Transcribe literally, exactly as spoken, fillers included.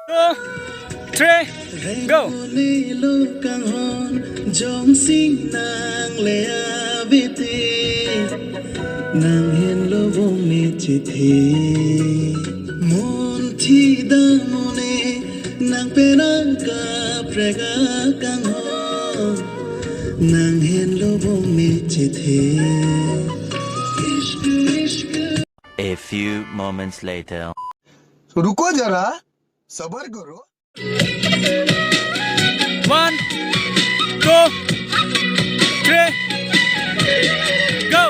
Two, three, go. Rengone lo kanghon, jongsi nang le avete, nang henlo bong me chethe. Munthi damone, nang penang kaprek akanghon, nang henlo bong me chethe. A few moments later. रुको जरा, सबर करो। One, two, three, go.